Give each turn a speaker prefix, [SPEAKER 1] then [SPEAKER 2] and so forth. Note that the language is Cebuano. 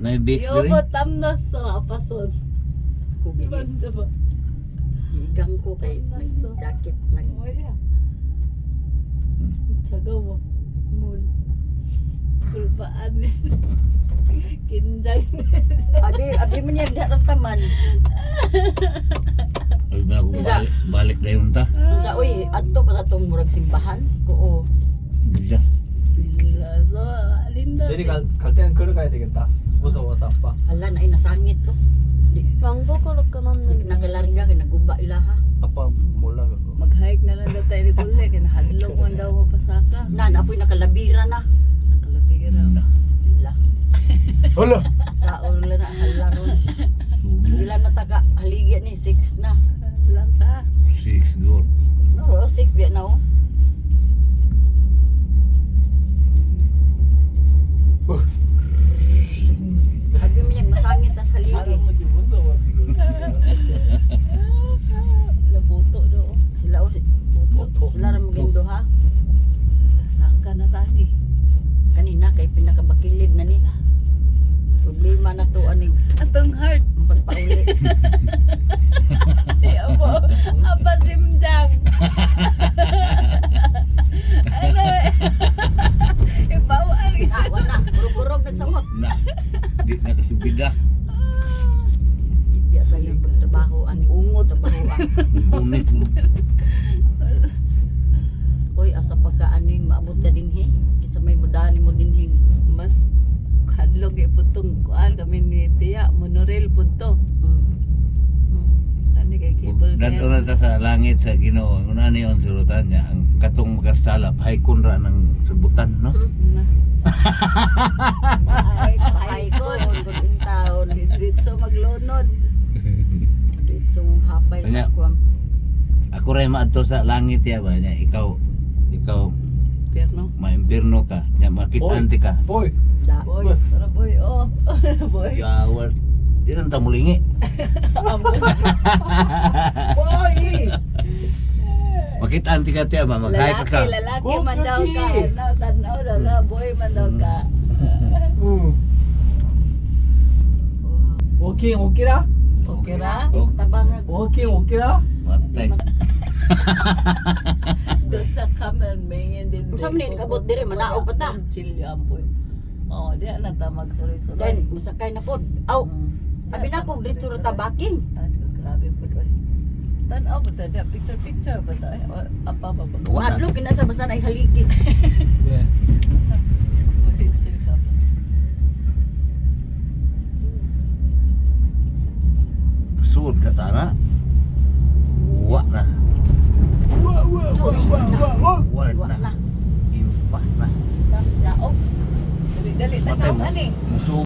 [SPEAKER 1] Naibik
[SPEAKER 2] Yo
[SPEAKER 1] diri.
[SPEAKER 2] ko tamnas sa apason.
[SPEAKER 3] Kugi.
[SPEAKER 2] Banda ba?
[SPEAKER 3] Gigang ko kay nag-jacket nag
[SPEAKER 2] Moya. Tsagawa. Mul. Kulbaan ni. Kinjang ni.
[SPEAKER 3] Abi abi man yan diha ra taman.
[SPEAKER 1] Ay ba ako
[SPEAKER 3] Isa.
[SPEAKER 1] balik, balik dayon ta.
[SPEAKER 3] Unsa oy adto pa sa tong murag simbahan ko.
[SPEAKER 1] Bilas.
[SPEAKER 2] Bila so linda.
[SPEAKER 4] 내리 갈 때는 걸어가야 되겠다. 무서워서 아빠.
[SPEAKER 3] Hala na ay nasangit ko. Di
[SPEAKER 5] 왕복으로
[SPEAKER 3] di
[SPEAKER 5] 끊었는데
[SPEAKER 3] nakalarga kay naguba ilaha.
[SPEAKER 4] 아빠 몰라 그거.
[SPEAKER 2] Mag-hike na lang daw tayo ni Kule kay nahadlok man daw mo pasaka.
[SPEAKER 3] Na apoy nakalabira na.
[SPEAKER 2] Nakalabira.
[SPEAKER 3] Hala.
[SPEAKER 4] 얼른.
[SPEAKER 3] Sa ula na hala ron.
[SPEAKER 1] Sumo.
[SPEAKER 3] Pila na taka haligya ni 6 na.
[SPEAKER 2] Lang ka.
[SPEAKER 1] Six good.
[SPEAKER 3] No, 6 biya na oh. Abi man yan masangit tas haligi.
[SPEAKER 4] 할아버지 무서워 지금.
[SPEAKER 2] Labuto do.
[SPEAKER 3] Sila oh,
[SPEAKER 2] Buto.
[SPEAKER 3] sila ra maging duha.
[SPEAKER 2] Saka na tani.
[SPEAKER 3] Kanina kay pinakabakilid na ni. Problema na to aning
[SPEAKER 2] Atong heart.
[SPEAKER 3] ang pagpauli.
[SPEAKER 2] Ay, apo. Apa simjang. Ano eh. Ipauan ka.
[SPEAKER 3] Ah, wala. Kurog-kurog nagsamot.
[SPEAKER 1] Na. Di na kasubida.
[SPEAKER 3] Biya sa iyong pagtrabaho aning ungo trabaho ah.
[SPEAKER 1] Ngunit mo.
[SPEAKER 3] Oy, asa pa ka aning maabot ka dinhi. Kinsa may mudani mo dinhi.
[SPEAKER 2] Mas hadlok eh putong kuan kami ni Tia monorail pud to. Ani kay cable
[SPEAKER 1] Dadto na ta sa langit sa Ginoo. Una ni on surutan niya ang katong makasala pahaykon ra ng subutan, no?
[SPEAKER 2] Na. Ay,
[SPEAKER 3] Pahay ko,
[SPEAKER 2] pahaykon.
[SPEAKER 3] good in town.
[SPEAKER 2] Diretso maglunod.
[SPEAKER 3] Dito hapay sa
[SPEAKER 1] Kanya.
[SPEAKER 3] kuwang.
[SPEAKER 1] Ako rin maadto sa langit ya ba niya ikaw ikaw
[SPEAKER 2] Perno.
[SPEAKER 1] maimpirno ka nya makitaan ti ka.
[SPEAKER 4] 보이.
[SPEAKER 3] Da.
[SPEAKER 2] Boy, tara boy. Oh, boy.
[SPEAKER 1] Gawar. Di lang ta mulingi.
[SPEAKER 4] 보이.
[SPEAKER 1] Makitaan ti ka tiya ba maghay
[SPEAKER 2] Lalaki,
[SPEAKER 1] ka.
[SPEAKER 2] lalaki
[SPEAKER 4] Oh,
[SPEAKER 2] man daw ka.
[SPEAKER 4] laki.
[SPEAKER 2] Tanaw, tanaw daw ka. Boy man daw ka.
[SPEAKER 4] 응. 워킹 오키라?
[SPEAKER 2] Okay ra?
[SPEAKER 1] Og
[SPEAKER 3] Tabang na.
[SPEAKER 4] 워킹 오키라?
[SPEAKER 1] matay.
[SPEAKER 2] Doon sa kamer, mingin din.
[SPEAKER 3] Unsa man ni, nakabot diri, manaog pa ta.
[SPEAKER 2] Chilyo ampoy. Oh, di na ta magsuroy-suroy.
[SPEAKER 3] Then musakay na pod. Aw, abi na ko dito ra tabaking.
[SPEAKER 2] Aduh, grabe po doy. Tanaw pa ta, da, picture picture pa ta. Ay, oh, apa ba ba?
[SPEAKER 1] Wa na.
[SPEAKER 3] Madlok kina sa basta na haligi.
[SPEAKER 4] 네.
[SPEAKER 2] Chill ka pa.
[SPEAKER 1] Suod ka ta na. Wa na.
[SPEAKER 4] 와와와와와.
[SPEAKER 1] Wa
[SPEAKER 3] Wa
[SPEAKER 1] na.
[SPEAKER 3] na.
[SPEAKER 1] Impas na.
[SPEAKER 2] Sa laog. Dali dali
[SPEAKER 1] Patay
[SPEAKER 2] tanaw
[SPEAKER 1] mo.
[SPEAKER 2] ani.
[SPEAKER 1] Musuod.